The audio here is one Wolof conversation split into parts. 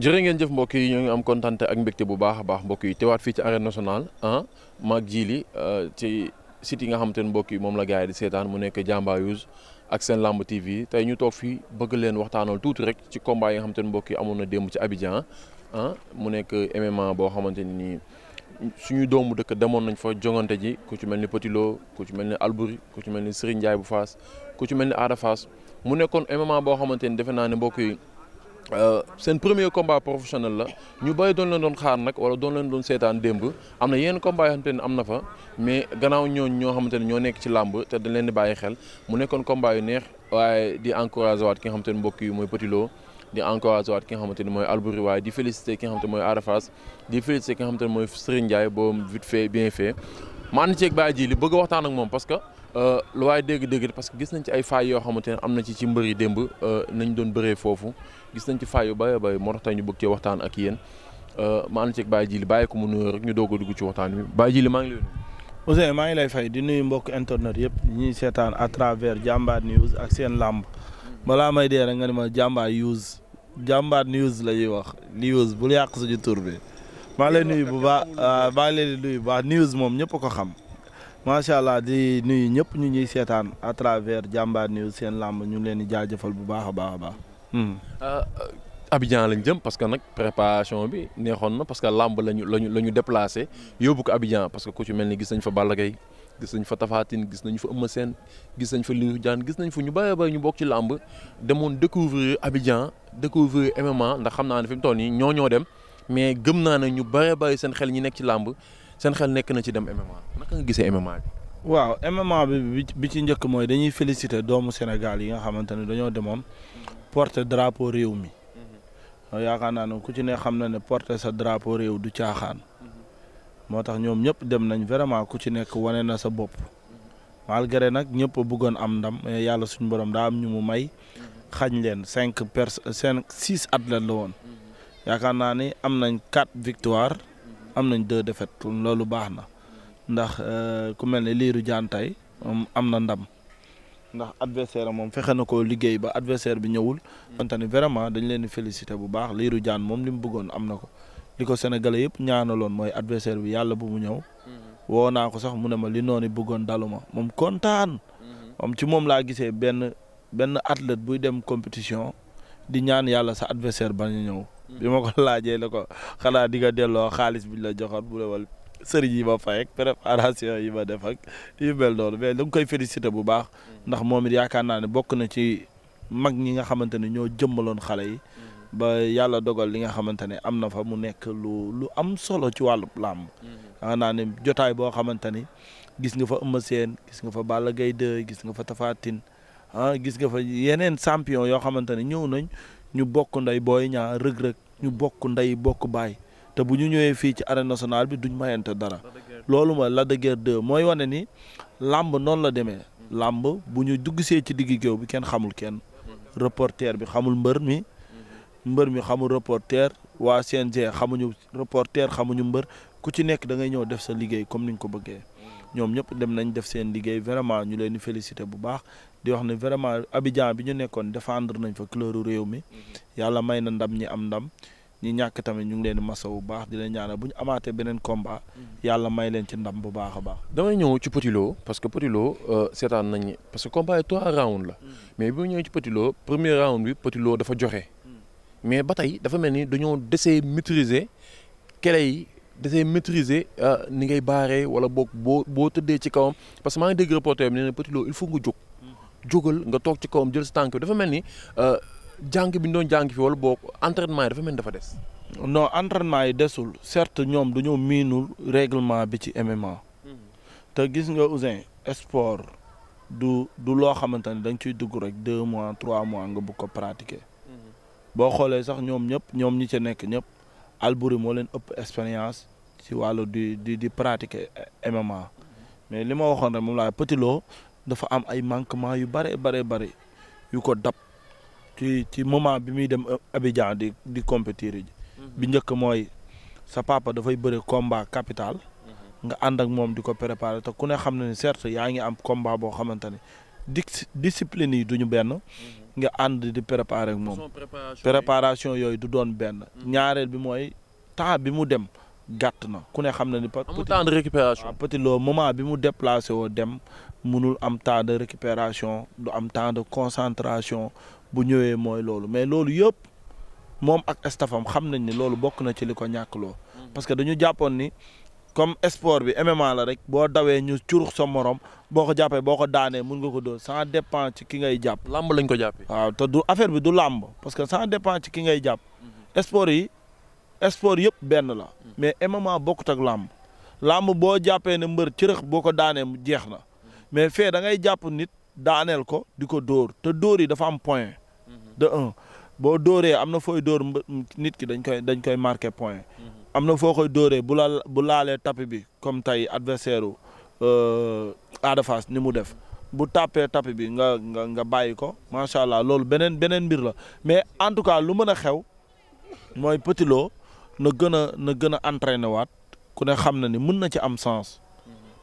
jërë ngeen jëf mbokk yi ñoo ngi am kontaan ak mbégte bu baax a baax mbokk yi teewaat fii ci arène nationale maag Djily ci site yi nga xamante ne mbokk yi moom la gars yi di seetaan mu nekk Diamba News ak seen lamb TV tey ñu toog fii bëgg leen waxtaanal tuuti rek ci combat yi nga xamante ne mbokk yi amoon na démb ci Abidjan mu nekk MMA boo xamante ne nii suñu doomu dëkk demoon nañ fa jongante ji ku ci mel ni Petit Lo ku ci mel ni Albouri ku ci mel ni Serigne Ndiaye bu Fass ku ci mel ni Ada Fass mu nekkoon MMA boo xamante ni defe naa ne mbokk yi seen premier combat professionnel la ñu bëri doon leen doon xaar nag wala doon leen doon seetaan démb am na yenn combat yoo xamante ne am na fa mais gannaaw ñoo xamante ne ñoo nekk ci làmb te dañ leen di bàyyi xel mu nekkoon combat yu neex waaye di encouragé waat ki nga xamante ne mbokk yi mooy Petit Lo di encouragé waat ki nga xamante ne mooy Albouri waaye di félicité ki nga xamante ne mooy Ada Fass di félicité ki nga xamante ne mooy Serigne Ndiaye boobu vite fait bien fait ma ànd ceeg Baye Djily bëgg a waxtaan ak moom parce que lu waaye dégg-dégg parce que gis nañ ci ay failles yoo xamante ne am na ci mbër yi démb nañ doon bëree foofu gis nañ ci failles yu bëri bëri moo tax tey ñu bëgg cee waxtaan ak yéen ma ànd ceeg Baye Djily bàyyi ko mu nuyoo rek ñu doog a dugg ci waxtaan wi Baye Djily maa ngi lay nuyu. Ousseyn maa ngi lay fay di nuyu mbokk internet yëpp ñuy seetaan à travers Diamba News ak seen làmb balaa may dee rek nga ne ma Diamba News la ñuy wax news bul yàq suñu tur bi maa ngi lay nuyu bu baax maa ngi leen di nuyu bu baax news moom ñëpp ko xam. macha allah di nuyu ñëpp ñu ñuy seetaan à travers Diamba News seen làmb ñu ngi leen di jaajëfal bu baax a baax a baax. Abidjan lañ jëm parce que nag préparation bi neexoon na parce que làmb lañu déplacé yóbbu ko Abidjan parce que ku ci mel ni gis nañ fa Balla Gaye gis nañ fa Tapha Tine gis nañ fa Eumeu Sène gis nañ fa Lirou Diane gis nañ fa ñu bëree bëri ñu bokk ci làmb demoon découvrir Abidjan découvrir MMA ndax xam naa ne fi mu toll nii ñoo dem mais gëm naa ne ñu bëree bëri seen xel ñi nekk ci làmb. seen xel nekk na ci dem MMA naka nga gisee MMA bi. waaw MMA bi ci njëkk mooy dañuy féliciter doomu Sénégal yi nga xamante ne dañoo demoon porter drapeau réew mi. yaakaar naa ne ku ci ne xam na ne porter sa drapeau réew du caaxaan. moo tax ñoom ñëpp dem nañ vraiment ku ci nekk wane na sa bopp. malgré nag ñëpp bëggoon am ndam mais yàlla suñu borom daa am ñu mu may. xañ leen 6 athlètes la woon. yaakaar naa ni am nañ 4 victoires. am nañ 2 défaites loolu baax na ndax ku mel ne Lirou Diane tey am na ndam ndax adversaire moom fexe na koo liggéey ba adversaire bi ñëwul. wante ni vraiment dañ leen di féliciter bu baax Lirou Diane moom li mu bëggoon am na ko li ko sénégalais yëpp ñaanaloon mooy adversaire bi yàlla bu mu ñëw. woo naa ko sax mu ne ma li noonu bëggoon daluma moom kontaan. moom ci moom laa gisee benn athlète buy dem compétition di ñaan yàlla sa adversaire ba ñu ñëw. bi ma ko laajee la ko xanaa di nga delloo xaalis bi ñu la joxoon bu dewal sëriñ yi ma fay ak préparation yi ma def ak yu mel noonu mais da nga koy féliciter bu baax ndax moom it yaakaar naa ne bokk na ci mag ñi nga xamante ne ñoo jëmmaloon xale yi ba yàlla dogal li nga xamante ne am na fa mu nekk lu am solo ci wàllu làmb. yaakaar naa ne jotaay boo xamante ni gis nga fa Eumeu Sène gis nga fa Balla Gaye 2 gis nga fa Tapha Tine gis nga fa yeneen champion yoo xamante ne ñëw nañ. ñu bokk nday Boy Niang Reug ñu bokk nday bokk baay te bu ñu ñëwee fii ci arène nationale bi duñ mayante dara loolu mooy Lac de Guiers 2 mooy wane ni làmb noonu la demee làmb bu ñu duggsee ci diggi géew bi kenn xamul kenn reporter bi xamul mbër mi xamul reporter waa CNG xamuñu reporter xamuñu mbër ku ci nekk da ngay ñëw def sa liggéey comme ni ñu ko bëggee ñoom ñëpp dem nañ def seen liggéey vraiment ñu leen di féliciter bu baax di wax ne vraiment Abidjan bi ñu nekkoon défendre nañ fa couleur réew mi yàlla may na ndam ñi am ndam ñi ñàkk tamit ñu ngi leen di masa bu baax di leen ñaanal bu ñu amaatee beneen combat yàlla may leen ci ndam bu baax a baax. damay ñëw ci Petit Lo parce que Petit Lo seetaan nañ parce que combat yi 3 rounds la mais bi mu ñëwee ci Petit Lo premier round bi Petit Lo dafa joxe mais ba tey dafa mel ni dañoo desee maîtriser kele yi. desee maîtriser ni ngay baaree wala boo tëddee ci kawam parce que maa ngi dégg reporter bi nee na Petit Lo il faut nga jógal nga toog ci kawam jël sa tànk bi dafa mel ni jàng bi ñu doon jàng fi wala boog entraînement yi dafa mel ni dafa des. non entraînement yi desul certes ñoom dañoo miinul règlement bi ci MMA. te gis nga Ouzin sport du loo xamante ne da nga ciy dugg rek 2 mois 3 mois nga bëgg ko pratiquer. boo xoolee sax ñoom ñi ca nekk ñëpp. Albouri moo leen ëpp expérience ci wàllu di pratiquer MMA mais li ma waxoon rek moom laa Petit Lo dafa am ay manquement yu bare yu ko dab ci moment bi muy dem Abidjan di compétir ji bi njëkk mooy sa papa dafay bëre combat capital nga ànd ak moom di ko préparer te ku ne xam na ne certes yaa ngi am combat boo xamante ne discipline yi duñu benn nga ànd di préparer ak moom préparation yooyu du doon benn ñaareel bi mooy temps bi mu dem gàtt na ku ne xam na ni amul temps de récupération Petit Lo moment bi mu déplacé woo dem munul am temps de récupération du am temps de concentration bu ñëwee mooy loolu mais loolu yëpp moom ak staffam xam nañ ni loolu bokk na ci li ko ñàkkloo parce que dañu jàppoon ni comme sport bi MMA la rek boo dawee ñu curux sa morom boo ko jàppee boo ko daanee mun nga ko dóor ça dépend ci ki ngay jàpp. làmb lañ ko jàppee. waaw te du affaire bi du làmb parce que ça dépend ci ki ngay jàpp. sport yëpp benn la. mais MMA bokkut ak làmb. làmb boo jàppee ne mbër cërëx boo ko daanee mu jeex na mais fee da ngay jàpp nit daaneel ko di ko dóor te dóor yi dafa am point. de un boo dóoree am na fooy dóor nit ki dañ koy marqué point. am na foo koy dóoree bu laalee tapis bi comme tey adversaire u Ada Fass ni mu def bu tàppee tapis bi nga bàyyi ko macha allah loolu beneen mbir la mais en tout cas lu mën a xew mooy Petit Lo na gën a entraîné waat ku ne xam na ni mën na ci am sens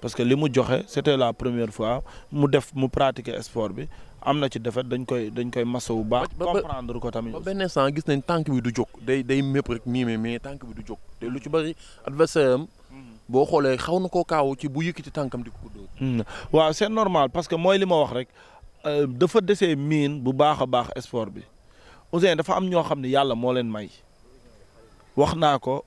parce que li mu joxe c'était la première fois mu pratiquer sport bi am na ci defet dañ koy masawu baax. comprendre ko tamit. ba benn instant gis nañ tànk bi du jóg day mépp rek miime mais tànk bi du jóg te lu ci bari adversaire am boo xoolee xaw na koo kaaw ci bu yëkkati tànkam di ko dóor. waaw c'est normal parce que mooy li ma wax rek dafa desee miin bu baax a baax sport bi Ouzin dafa am ñoo xam ne yàlla moo leen may wax naa ko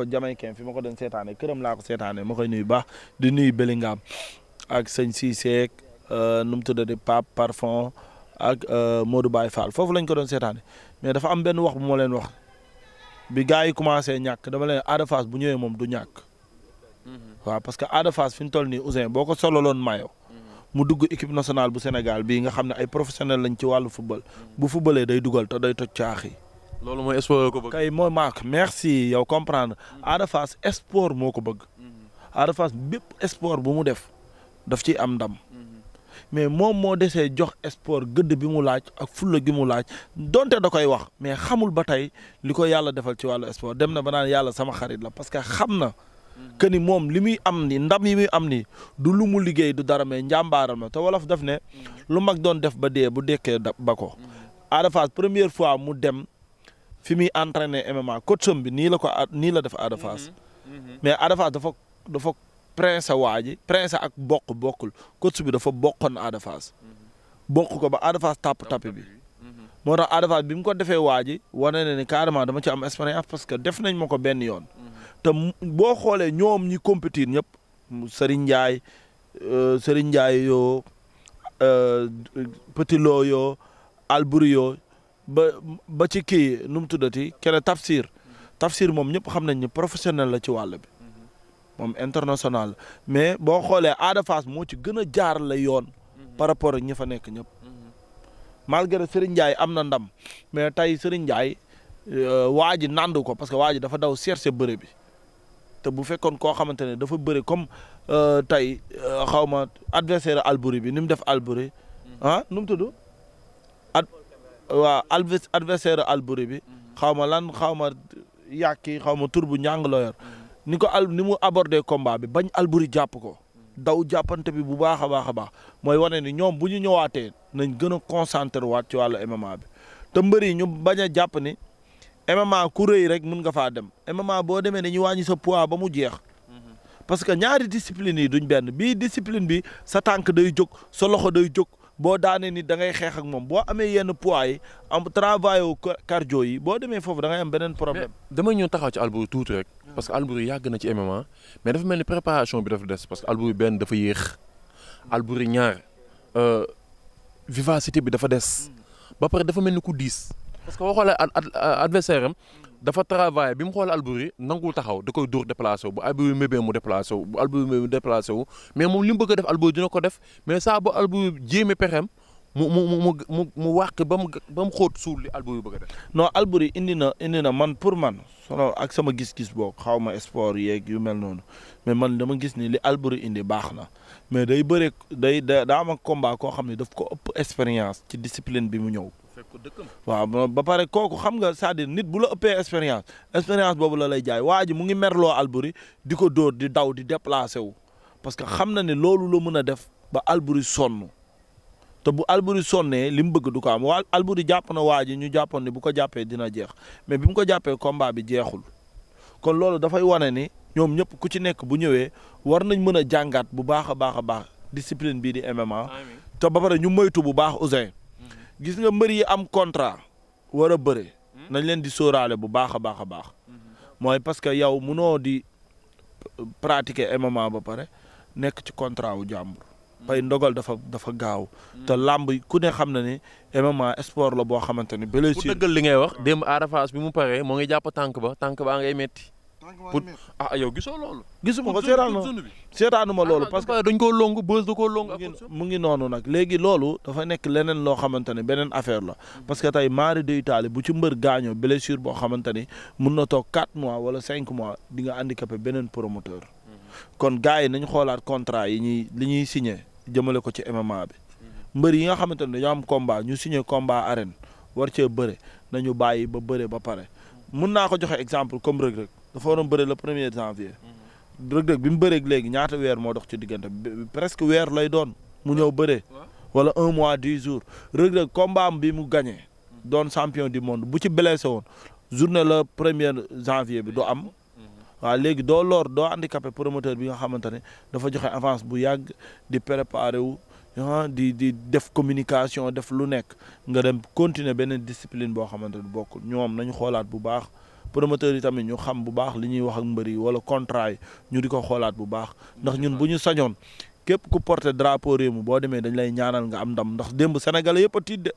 Jamaïcain fi ma ko doon seetaanee këram laa ko seetaanee ma koy nuyu baax di nuyu Bellingham ak sëñ Cissé nu mu tuddati Pape Parfon ak Modou Baye Fall foofu lañ ko doon seetaane mais dafa am benn wax bu ma leen wax bi gars yi commencé ñàkk dama leen Ada Fass bu ñëwee moom du ñàkk waaw parce que Ada Fass fi ñu toll nii Ouzin boo ko sololoon mayo mu dugg équipe nationale bu Sénégal bii nga xam ne ay professionnel lañ ci wàllu football bu footballee day dugal te day toj caaxi. loolu mooy sport ko bëgg. kay mooy maak merci yow comprendre Ada Fass sport moo ko bëgg. Ada Fass bépp sport bu mu def daf ciy am ndam. mais moom moo desee jox sport gëdd bi mu laaj ak fulla gi mu laaj donte da koy wax mais xamul ba tey li ko yàlla defal ci wàllu sport dem na ba naan yàlla sama xarit la parce que xam na que ni moom li muy am ni ndam yi muy am ni du lu mu liggéey du dara mais njàmbaaram la te wolof def ne lu mag doon def ba dee bu dekkee ba ko. Ada Fass première fois mu dem fi muy entraîner MMA coacham bi nii la def Ada Fass mais Ada Fass dafa prince prince ak bokkul coach bi dafa bokkoon Ada Fass bokk ko ba Ada Fass tappi bi moo tax Ada Fass bi mu ko defee wane na ni carrément dama ci am expérience parce que def nañ ma ko benn yoon te boo xoolee ñoom ñi compétir ñëpp Serigne Ndiaye yoo Petit Lo yoo Albouri yoo ba ci kii nu mu tuddati kene Tafsir moom ñëpp xam nañ ni professionnel la ci wàll bi moom international mais boo xoolee Ada Fass moo ci gën a jaar la yoon par rapport ak ñi fa nekk ñëpp malgré Serigne Ndiaye am na ndam mais tey Serigne Ndiaye nandu ko parce que waa ji dafa daw chercher bëre bi te bu fekkoon koo xamante ne dafa bëre comme tey xaw ma adversaire Albouri bi ni mu def Albouri nu mu tudd adversaire Albouri bi xaw ma yàkki xaw ma tur bu ñàng la yor ni mu abordé combat bi bañ Albouri jàpp ko daw jàppante bi bu baax a baax mooy wane ni ñoom bu ñu ñëwaatee nañ gën a concentré waat ci wàllu MMA bi te mbër yi ñu bañ a jàpp ni MMA ku rëy rek mun nga faa dem MMA boo demee dañuy wàññi sa poids ba mu jeex parce que ñaari discipline yi duñ benn bii discipline bi sa tànk day jóg sa loxo day jóg boo daanee ni da ngay xeex ak moom boo amee yenn poids yi am travail cardio yi boo demee foofu da ngay am beneen problème. damay ñëw taxaw ci Albouri tuuti rek parce que Albouri yàgg na ci MMA mais dafa mel ni préparation bi dafa des parce que Albouri benn dafa yéex Albouri ñaar vivacité bi dafa des ba pare dafa mel ni ku diis parce que boo xoolee adversaire am dafa travail bi mu xoolee Albouri nangul taxaw da koy dóor déplacé wu bu Albouri mébee mu déplacé wu bu Albouri mébee mu déplacé wu mais moom li mu bëgg a def Albouri dina ko def mais saa ba Albouri jéeme pexem mu wàq ba mu xóot suul li Albouri bëgg a def. non Albouri indi na man pour man solo ak sama gis-gis boo xaw ma sport yeeg yu mel noonu mais man dama gis ni li Albouri indi baax na mais day bëre daa am combat koo xam ne daf ko ëpp expérience ci discipline bi mu ñëw. waaw ba pare kooku xam nga c'est-à-dire nit bu la ëppee expérience boobu la lay jaay waa ji mu ngi merloo Albouri di ko dóor di daw di déplacé wu parce que xam na ne loolu la mën a def ba Albouri sonn te bu Alboury sonnee li mu bëgg du ko am waa Alboury jàpp na waa ji ñu jàppoon ne bu ko jàppee dina jeex mais bi mu ko jàppee combat bi jeexul kon loolu dafay wane ni ñoom ñëpp ku ci nekk bu ñëwee war nañ mën a jàngaat bu baax a baax discipline bii di MMA te ba pare ñu moytu bu baax Ouzin gis nga mbër yi am contrat war a bëre nañ leen di sóoraale bu baax a baax mooy parce que yow munoo di pratiquer MMA ba pare nekk ci contrat wu jàmbur pay ndogal dafa gaaw te làmb ku ne xam na ni MMA sport la boo xamante ni blessure pour dëggal li ngay wax démb Ada Fass bi mu paree moo ngi jàpp tànk baa ngay metti pour yow gisoo loolu. gisuma ko seetaanuma loolu parce que dañ koo longu bës da koo longu mu ngi noonu nag léegi loolu dafa nekk leneen loo xamante ne beneen affaire la parce que tey mari de Italie bu ci mbër gaañoo blessure boo xamante ni mun na toog 4 mois wala 5 mois di nga handicapé beneen promoteur kon gars yi nañ xoolaat contrat yi li ñuy signé jëmale ko ci MMA bi mbër yi nga xamante ne dañoo am combat ñu signé combat arène war cee bëre nañu bàyyi ba bëre ba pare mun naa ko joxe exemple comme Reug Reug dafa waroon bëre le 1er janvier Reug Reug bi mu bëreeg léegi ñaata weer moo dox ci diggante presque weer lay doon mu ñëw bëree wala 1 mois 10 jours Reug Reug combat am bi mu gagné doon champion du monde bu ci blessé woon journée le 1er janvier bi du am waaw léegi doo handicapé promoteur bi nga xamante ne dafa joxe avance bu yàgg di préparer wu di def communication def lu nekk nga dem continuer beneen discipline boo xamante ne bokkul ñoom nañu xoolaat bu baax promoteurs yi tamit ñu xam bu baax li ñuy wax ak mbër yi wala contrat yi ñu di ko xoolaat bu baax ndax ñun bu ñu sañoon képp ku porter drapeau réew mi boo demee dañ lay ñaanal nga am ndam ndax démb sénégalais yëpp a tiit de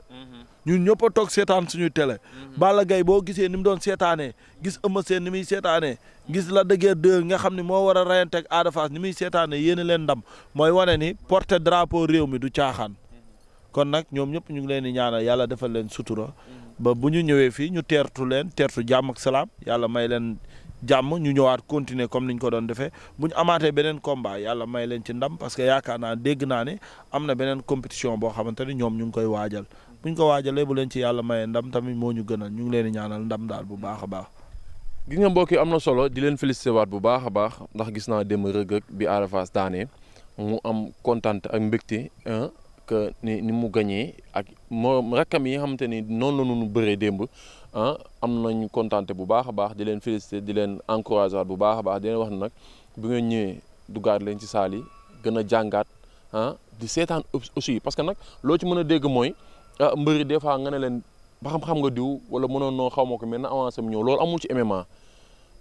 ñun ñëpp a toog seetaan suñu télé Balla Gaye boo gisee ni mu doon seetaanee gis Eumeu Sène ni muy seetaanee gis Lac de Guiers 2 nga xam ne moo war a reyanteeg Ada Fass ni muy seetaanee yéen leen ndam mooy wane ni porter drapeau réew mi du caaxaan kon nag ñoom ñëpp ñu ngi leen di ñaanal yàlla defal leen sutura ba bu ñu ñëwee fii ñu teertu jàmm ak salaam yàlla may leen jàmm ñu ñëwaat continuer comme niñ ko doon defee bu ñu amaatee beneen combat yàlla may leen ci ndam parce que yaakaar naa dégg naa ne am na beneen compétition boo xamante ni ñoom ñu ngi koy waajal buñ ko waajalee bu leen ci yàlla mayee ndam tamit moo ñu gënal ñu ngi leen di ñaanal ndam daal bu baax a baax. gis nga mbokk yi am na solo di leen félicité waat bu baax a baax ndax gis naa dem Reug Reug bi Ada Fass daanee mu am kontaan ak mbégte que ni mu gañee ak moo rakkam yi nga xamante ni noonu la ñu bëree démb am nañu kontaante bu baax a baax di leen félicité di leen encouragé waat bu baax a baax di leen wax ne nag bu ngeen ñëwee duggaat leen ci saal yi gën a jàngaat di seetaan aussi parce que nag loo ci mën a dégg mooy mbëri des fois nga ne leen ba xam nga diw wala mënoon noo xaw ma ko mais na avancé mu ñëw loolu amul ci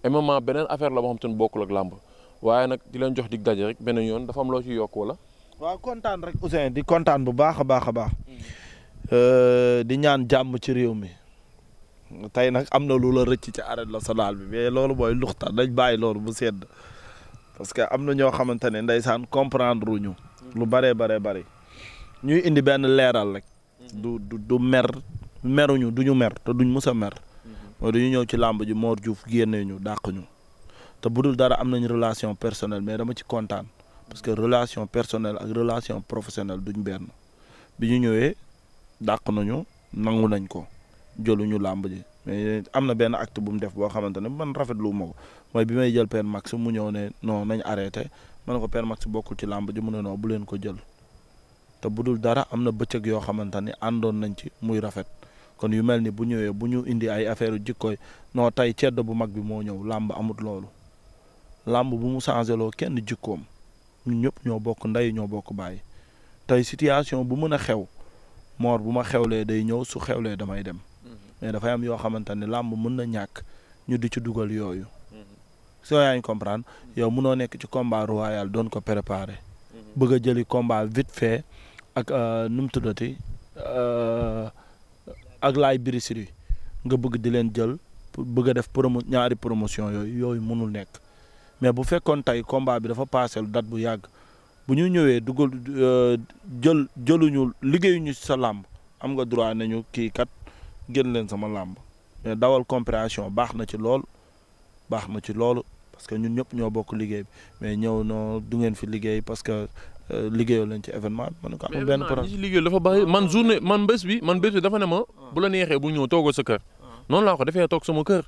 MMA beneen affaire la boo xam te ne bokkul ak làmb waaye nag di leen jox dig daje rek beneen yoon dafa am loo ci yokk wala. waaw kontaan rek Ouzin di kontaan bu baax a baax di ñaan jàmm ci réew mi tey nag am na lu la rëcc ci arène nationale bi mais loolu mooy luxtaan dañ bàyyi loolu bu sedd parce que am na ñoo xamante ne ndeysaan comprendre ñu lu bëree bëri ñuy indi benn leeral rek du meruñu duñu mer te duñ mës a mer mooy dañu ñëw ci làmb ji Mor Diouf génnee ñu dàq ñu te bu dul dara am nañ relation personnelle mais dama ci kontaan parce que relation personnelle ak relation professionnelle duñ benn bi ñu ñëwee dàq nañu nangu nañ ko jëluñu làmb ji mais am na benn acte bu mu def boo xamante ne man rafetlu ma ko mooy bi may jël Père Max mu ñëw ne non nañ arrêté ma ne ko Père Max bokkul ci làmb ji mu ne non bu leen ko jël te bu dul dara am na bëccëg yoo xamante ni àndoon nañ ci muy rafet kon yu mel ni bu ñëwee bu ñu indi ay affaire yu jikkooy non tey ceddo bu mag bi moo ñëw làmb amut loolu làmb bu mu changé loo kenn jikkoom ñun ñëpp ñoo bokk ndey ñoo bokk bàyyi tey situation bu mën a xew Mor bu ma xewlee day ñëw su xewlee damay dem mais dafay am yoo xamante ne làmb mën na ñàkk ñu di ci dugal yooyu soo yaa ngi comprendre yow mënoo nekk ci combat royal doon ko préparer bëgg a jëli combat vite fait ak nu mu tuddati ak laay birisiri nga bëgg di leen jël bëgg a def ñaari promotion yooyu mënul nekk mais bu fekkoon tey combat bi dafa passé date bu yàgg bu ñu ñëwee dugal jëluñu liggéeyuñu sa làmb am nga droit nañu kii kat génn leen sama làmb mais dawal compréhension baax na ci loolu parce que ñun ñëpp ñoo bokk liggéey bi mais ñëw noo du ngeen fi liggéey parce que liggéeyoo leen ci événement bi. man ko amul benn problème mais liggéey dafa bari man bés bi dafa ne ma bu la neexee bu ñëw toogoo sa kër noonu laa ko defee toog sama kër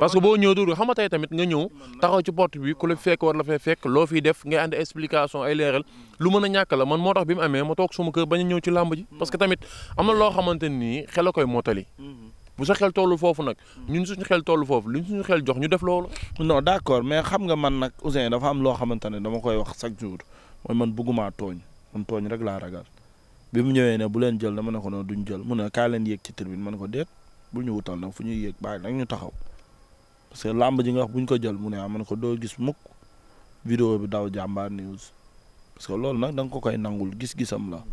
parce que boo ñëw dugg xam nga tey tamit nga ñëw taxaw ci porte bi ku la fekk war la fay fekk loo fiy def ngay andi explication ay leeral lu mën a ñàkk la man moo tax bi mu amee ma toog suma kër bañ a ñëw ci làmb ji parce que tamit am na loo xamante nii xel a koy mottali bu sa xel tollu foofu nag ñun suñu xel tollu foofu luñ suñu xel jox ñu def loolu. non d'accord mais xam nga man nag Ouzin dafa am loo xamante ne dama koy wax chaque jour mooy man bëggumaa tooñ man tooñ rek laa ragal bi mu ñëwee ne bu leen jël dama ne ko noonu duñ jël mu ne kaay leen yéeg ci tribune ma ne ko déet bu ñu wutal nag fu ñuy yéeg bàyyi nag ñu taxaw parce que làmb ji nga wax bu ñu ko jël mu ne ma ne ko doo gis mukk vidéo bi daw Jàmbaar News parce que loolu nag da nga ko koy nangul gis-gisam la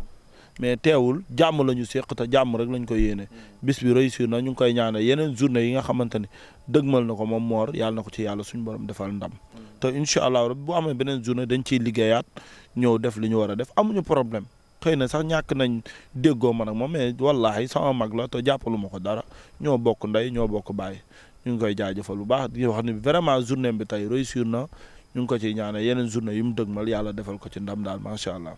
mais teewul jàmm la ñu seq te jàmm rek lañ ko yéene bis bi réussir na ñu ngi koy ñaanal yeneen journée yi nga xamante ni dëgmal na ko moom Mor yàlla na ko ci yàlla suñu borom defal ndam te incha allah rabbi bu amee beneen journée dañ ciy liggéeyaat ñëw def li ñu war a def amuñu problème xëy na sax ñàkk nañ déggoo man ak moom mais wallaahi sama mag la te jàppalu ma ko dara ñoo bokk ndey ñoo bokk baay ñu ngi koy jaajëfal bu baax di wax ni vraiment journée bi tey réussir na ñu ngi ko ciy ñaanal yeneen journée yu mu dëgmal yàlla defal ko ci ndam daal macha allah.